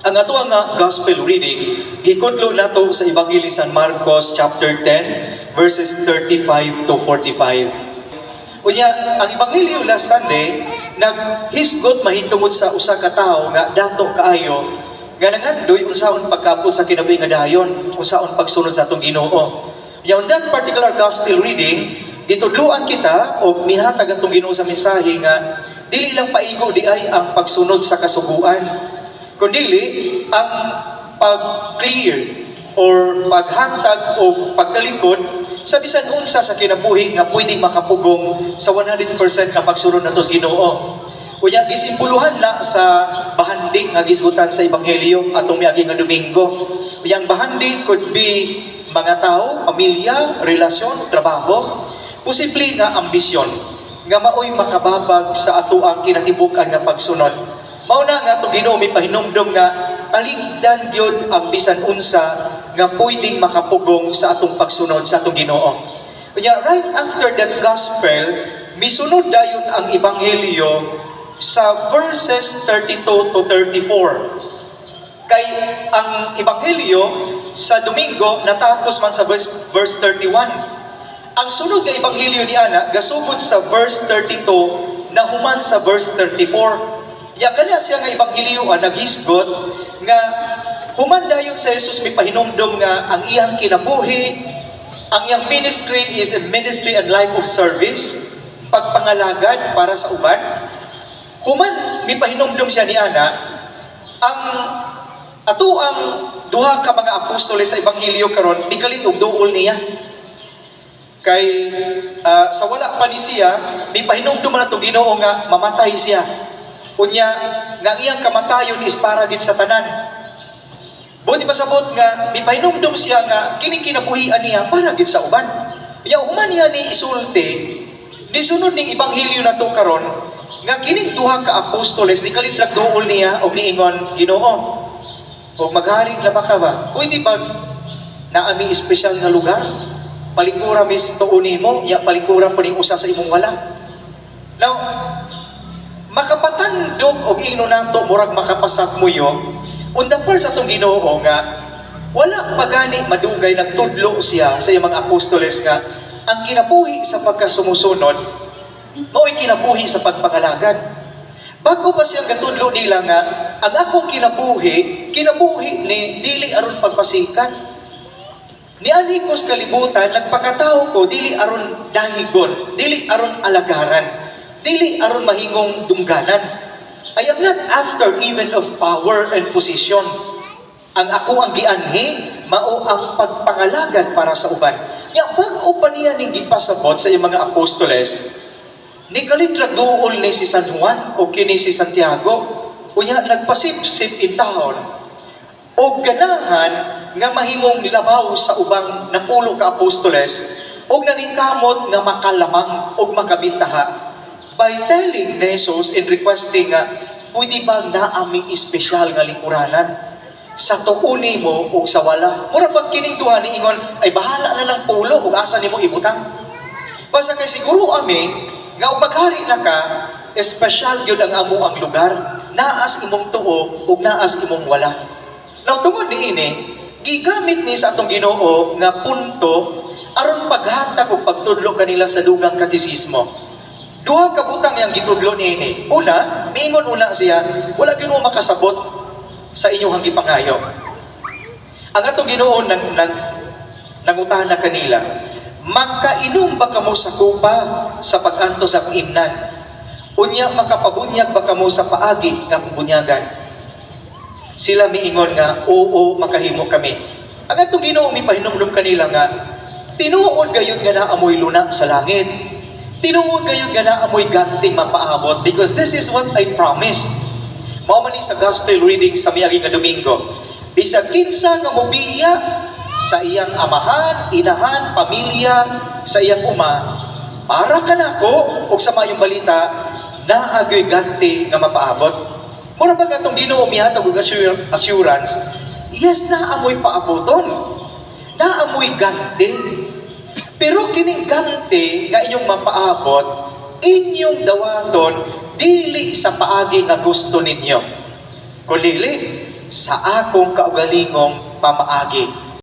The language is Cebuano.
Ang ato nga gospel reading gikudlo nato sa Ebanghelyo San Marcos chapter 10 verses 35 to 45. Unya, ang Ebanghelyo last Sunday naghisgot mahitungod sa usa ka tawo nga dato kaayo nga nangandoy unsaon pagkaabot sa kinabuhi nga dayon, unsaon pagsunod sa atong Ginoo. Unya, on that particular gospel reading, gitudloan kita o mihatag atong Ginoo sa mensahe nga dili lang paigo diay ang pagsunod sa kasuguan, kundili ang pag-clear or paghatag o pagtalikod sa bisan unsa sa kinabuhi nga pwedeng makapugong sa 100% na pagsunod nato sa Ginoo. Unya, gisimboluhan na sa bahandi nga gisgutan sa Ebanghelyo atong miagi nga Domingo. Unya, ang bahandi could be mga tao, pamilya, relasyon, trabaho, posible nga ambisyon nga maoy makababag sa atoang kinatibuk-an nga pagsunod. Mao na nga atong Ginoo may pahinumdom nga taligdan gyud ang bisan unsa nga pwedeng makapugong sa atong pagsunod sa atong Ginoo. Unya, right after that gospel, misunod dayon ang Ebanghelyo sa verses 32 to 34. Kay ang Ebanghelyo sa Domingo natapos man sa verse 31. Ang sunod nga Ebanghelyo ni ana gasugod sa verse 32 na human sa verse 34. Ya, kana siya nga Ebanghelyo ang naghisgot nga human dayon sa Jesus may pahinumdom nga ang iyang kinabuhi, ang iyang ministry is a ministry and life of service, pagpangalagad para sa uban. Human may pahinumdom siya ni ana, ang ato ang duha ka mga apostoles sa Ebanghelyo karon mikalit og duol niya. Kay sa wala pa ni siya, may pahinumdom man ato Ginoo nga mamatay siya. Unya, nga ang iyang kamatayon is para gid sa tanan. Buti pasabot nga mipahinumdum siya nga kining kinabuhian niya para gid sa uban. Ya, human niya ni isulti, nisunod ning Ebanghelyo nato karon nga kining duha ka apostoles ni kalit duol niya og niingon, "Ginoo, og maghari na ba ka ba? Pwede ba naa mi espesyal nga lugar? Palingkura mis tuo nimo, ya palingkura po ning usa sa imong wala." Now, makapatandog og ingno nato murag makapasagmuyo on the part sa atong Ginoo nga wala pa gani madugay nagtudlo siya sa iyang mga apostoles nga ang kinabuhi sa pagkasumusunod mao'y kinabuhi sa pagpangalagad. Bago pa siyang gatudlo nila nga ang akong kinabuhi, kinabuhi ni dili aron pagpasikat. Nianhi ko sa kalibutan, nagpakatao ko dili aron dahigon, dili aron alagaran, dili aron mahimong dungganan. I am not after even of power and position. Ang ako ang gianhi, mao ang pagpangalagad para sa uban. Ya, bag-o pa niya ning gipasabot sa iyang mga apostoles, ni kalitrag duol ni si San Juan o kini si Santiago, unya nagpasipsip intawon, o ganahan nga mahimong labaw sa ubang napulo ka apostoles, og naningkamot nga makalamang og makabintaha by telling ni Jesus and requesting nga pwede ba naa mi espesyal nga lingkuranan sa tuo nimo ug sa wala. Mura pag kining duha ni ingon ay bahala na lang pulo ug asa nimo ibutang. Basta kay siguro ami nga ug maghari na ka, espesyal gyud ang amo ang lugar, naas imong tuo ug naas imong wala. Now, tungod niini, gigamit ni sa atong Ginoo nga punto aron paghatag ug pagtudlo kanila sa dugang katisismo. Duha ka butang yang gitudlo niini. Una, miingon una siya, wala gyud mo makasabot sa inyong gipangayo. Ang atong Ginoo nang nangutana kanila, "Makainom ba kamo sa kupa sa pag-antos sa akong imnan? Unya makapabunyag ba kamo sa paagi nga akong bunyagan?" Sila miingon nga, "Oo, makahimo kami." Ang atong Ginoo mipahinumdum kanila nga, tinuod gayud nga naa moy luna sa langit. Tinuod gayud nga naa moy ganting mapaabot because this is what I promised. Mao man ni sa gospel reading sa miagi nga Domingo. Bisag kinsa nga mobiya sa iyang amahan, inahan, pamilya, sa iyang uma, para kanako ug sa maayong balita, naa gyoy ganti nga mapaabot. Mura ba atong Ginoo mihatag og assurance, yes, naa moy paaboton. Naa moy ganti. Pero kining ganti nga inyong mapaabot, inyong dawaton dili sa paagi nga gusto ninyo. Kundili, Sa akong kaugalingong pamaagi.